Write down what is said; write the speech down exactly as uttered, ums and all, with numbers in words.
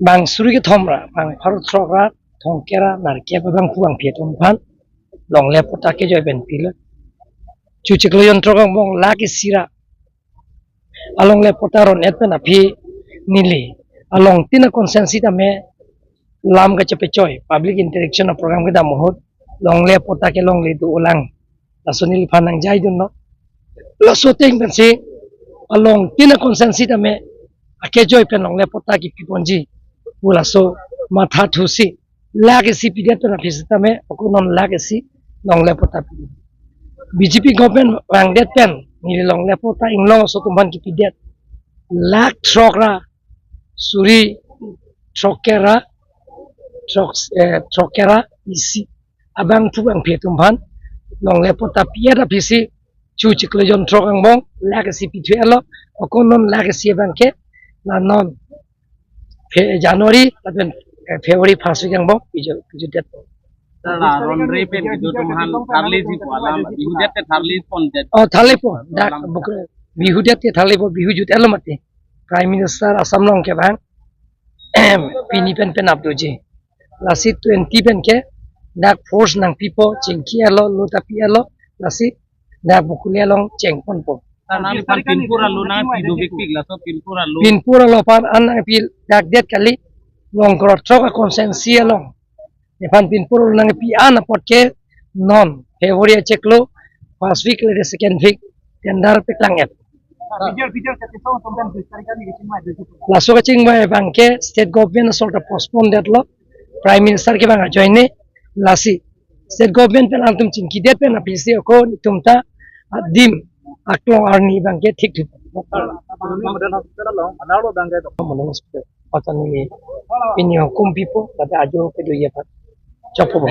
bang suri kethom ra, bang pharo throk ra, thomkep ra, nerkep abangphu bangphi atum aphan longle patta kejoi pen pilo. Chu chiklo jonthrok angbong lakh isi ra alongle patta ron-et pen aphi neli along tin a-constituency tame lam kachepechoi, public interaction a-program kedam ahut longle patta kelongle do-olang, laso neliphan nangjaidunlo. Laso ateng pensi along tin a-constituency tame akejoi pen longle patta kipiponji pu laso mathathusi lakh isi pidet pen aphi sitame ako non lakh isi longle patta pi. B J P government vangdet pen neli longle patta inglong aso atum aphan kipidet lakh throk ra suri throkkep ra throk, eh, throkkep ra isi abangphu bangphi atum aphan longle patta pi-et aphisi chu chiklo jonthrok angbong lakh isi pithu-etlo. Ako non lakh isi abangke la non Fe-, January lapen, eh, February first week angbong piju-, pijudet. Sir, la ronre pen kedo atum aphan tharli ji pu alam, bihudet te tharli pondet. Oh, tharlipo. Dak alam bukre bihudet te tharlipo, bihu jut-etlo mati. Prime Minister Assam along kevang pini pen penap doji. Lasi twenty pen ke dak force nangpipo, chingki-etlo, lo ta pi-etlo, lasi dak Bokolia along chengponpo. Sir, nangliphan pinpur alo nangpi dovekpik, laso pinpur alo. Pinpur alo aphan an nangpi dak det kali, long kro throk a-constituency along. Nephan pinpur alo nangpi an apot ke non February achiklo first week lete second week tender paklang-et. Laso kachingvai abangke state government asor ta postpone detlo, Prime Minister kevang ajoine, lasi state government pen alangtum chingkidet pen aphisi ako netum ta adim aklong arni abangke thik thik. Model hospital along, anarlo abangke do. Model hospital. Patani ni pini hukum pipo, tapi ajo kedo iya pat. Chokpo.